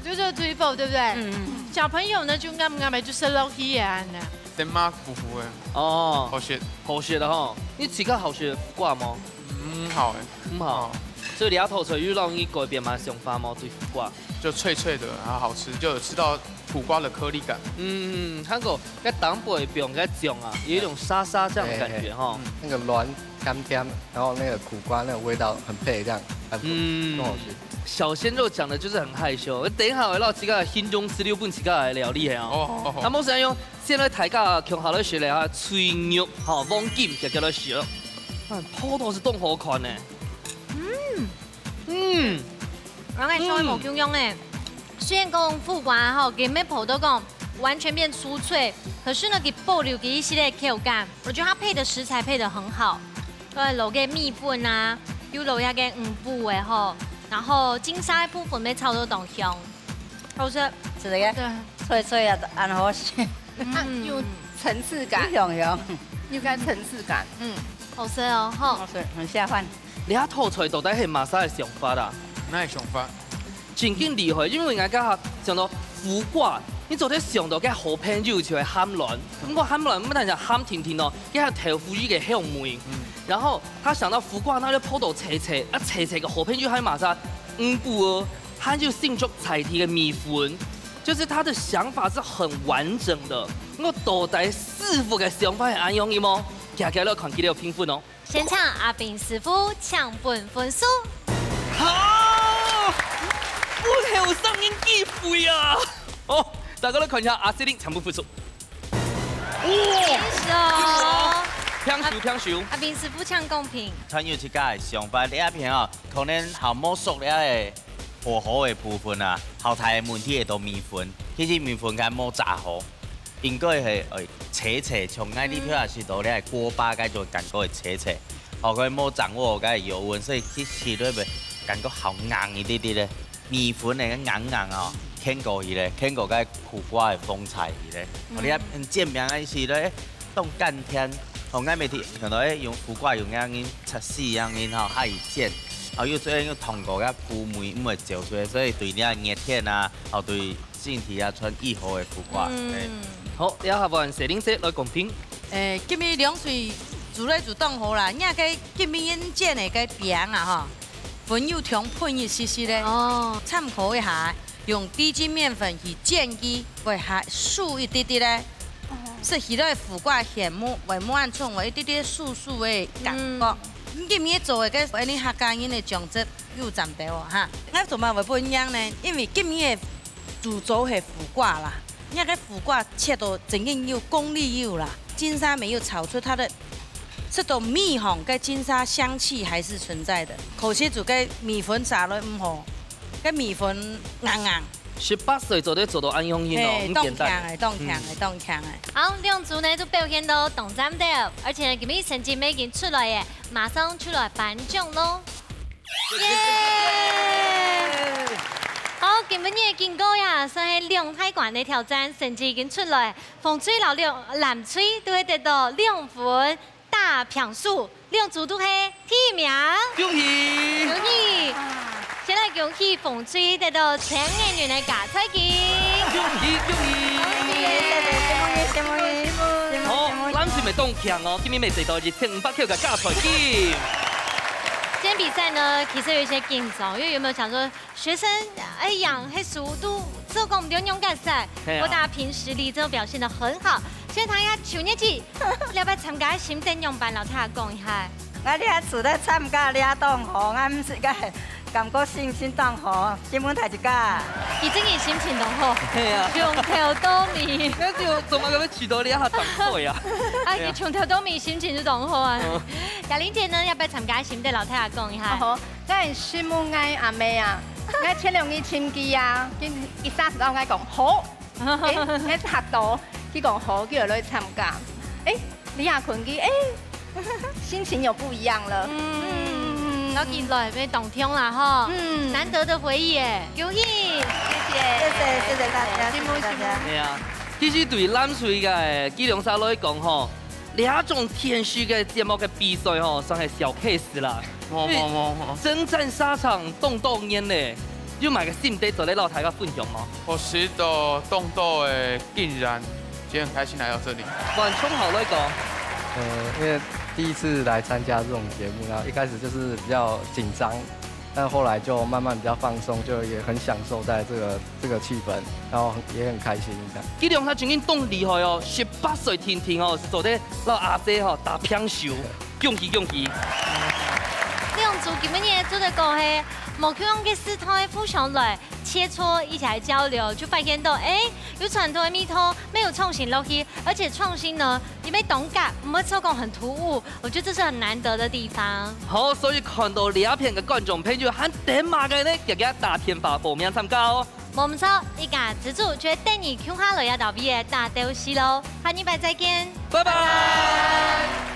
就是推否，对不对？嗯，小朋友呢就啱啱就食落去啊呢。先麻苦苦的，哦，好食。好食的哈。你自家好食苦瓜吗？嗯，好哎，唔好，所以你阿头才又让你改变嘛想法吗？对苦瓜。就脆脆的，然后好吃，就有吃到苦瓜的颗粒感。嗯，还有该当归放个酱啊，有一种沙沙这样的感觉哈。那个卵甘甜，然后那个苦瓜那个味道很配，这样很嗯更好吃。小鲜肉讲的就是很害羞，等一下我要自家个形容词六本自家来料理哦。哦，那么是用现在大家共下来学了啊，脆肉哈，黄金给给来学，嗯，泡到是冻好看呢。嗯嗯，我跟你说，嗯无共样诶。虽然讲苦瓜吼，佢咩泡到讲完全变酥脆，可是呢，佢保留佢一些个口感。我觉得它配的食材配的很好，对，落个米粉啊，又落下个五步诶吼，然后金沙的部分被炒到当香，好吃。是个，对，脆脆啊，安好食，啊，有层次感，香香。有个层次感。嗯，好吃哦吼。好吃，很下饭。你阿头菜到底系么啥个想法啦？那想法，真经厉害，因为人家想到苦瓜，你做得想到个好朋友就系咸卵，不过咸卵不但是咸甜甜哦，佢还有豆腐乳个香味。然后他想到苦瓜，那就泡到脆脆，啊脆脆个好朋友还马上五步哦，还有新竹在地个米粉，就是他的想法是很完整的。我到底师傅个想法系安样个么？大家来看佢个评分哦。先请阿炳师傅抢本分数。好，我有上面机会啊！哦，大家来看一下阿四零抢本分数。哦，是哦，平手平手。阿炳师傅抢公平。穿越自家个想法，你一片哦，可能好摸熟了个火候个部分啊，好大个问题会到米粉，其实米粉该摸炸好，应该系诶切切，像𠊎呢头也是到咧锅巴该种感觉个切切，好个摸掌握个油温，所以其实咧感觉好硬一滴滴咧。米粉个硬硬哦，牵过去咧，牵过个苦瓜个风采去咧。哦，你看煎饼个时咧，冻甘甜，哦，𠊎每天看到诶用苦瓜用个人切丝样人吼，下去煎，哦，又最后用糖果个苦味毋会走出来，所以对你个热天啊，哦，对身体啊，穿愈好个苦瓜。嗯。好，这下换谢玲姐来公平。诶，今日两水煮来煮当好啦，你个今日煎个个饼啊吼，粉又同喷一丝丝咧，哦，参考一下。用低筋麵粉去煎佢，會較酥一滴滴咧。食起來苦瓜鹹無，會無恁重，會一滴滴酥酥个感覺。今日做个个，恁呢客家人个醬汁有摻到哦哈。𠊎做麼會分樣呢？因為今日个主軸係苦瓜啦，人家个苦瓜切到真正有功力有啦，金沙梅又炒出它的，食到米香，該金沙香氣還是存在的。可惜煮个米粉撒落毋好，該米粉硬硬。十八歲做得做到恁樣形哦，嘿，毋簡單。當強欸，當強欸，嗯。當強欸。好，兩組呢都表現到當讚了，而且呢，今日成績已經出來耶，馬上出來頒獎咯。耶！好，今晡日个警告呀，算係兩大關个挑戰，成績已經出來，紅隊摎兩藍隊都會得到兩分。 大平手，兩組都係第一名。恭喜！恭喜！先來恭喜紅隊得到千元个加菜金。恭喜恭喜！恭喜！好，藍隊乜當強哦，今日乜得到一千五百塊个加菜金。今天比賽呢，其實有一些緊張，因為有沒有想說 學生，哎呀，該時候都做工毋著用該賽，係啊。不過大家憑實力真的表現得很好。先談一下邱月姊，這擺參加个心得仰般，摎大家講一下。𠊎這次來參加這檔吼，𠊎毋係个感覺心情當好，感恩大家。佢真个心情當好，係啊。從頭到尾。該就做麼个會去到這下當好呀？啊，佢從頭到尾心情就當好啊。嗯。雅玲姐呢，這擺參加个心得，摎大家講一下。好， 該承蒙𠊎阿姆啊，𠊎前兩日尋佢啊，佢一下子摎𠊎講好，欸，𠊎嚇到，佢講好，叫𠊎來參加。欸，這下睏佢，欸，心情又不一樣了。嗯，嗯，嗯，嗯。摎佢來，乜當暢啦吼。嗯。難得的回憶耶，恭喜！謝謝。謝謝，謝謝大家，謝謝大家。係啊，其實對藍隊个，佢兩儕來講吼， 這種電視个節目个比賽吼，算係小case啦。無，無，無，無。因為征戰沙場當多年咧，有麼个心得做得摎大家分享無？我學到當多个經驗，今天很開心來到這裡。換聰豪來講。呃，因為第一次來參加這種節目，然後一開始就是比較緊張，但後來就慢慢比較放鬆，就也很享受在這個，這個氣氛，然後也很開心這樣。佢兩儕真經當厲害哦，十八歲定定哦，係做得摎阿姐吼打平手，恭喜恭喜！兩組今晡日做得講係無共樣个時代互相來切磋，一起來交流，就發現到，欸，有傳統个味道，乜有創新落去，而且創新呢， 因為當加，毋會做講很突兀，我覺得這是很難得的地方。好，所以看到這片个觀眾朋友還等麼个呢？遽遽打電話報名參加哦。無毋著，一家之煮就會等你共下來這搭位个打鬥敘咯。下禮拜再見，拜拜。拜拜。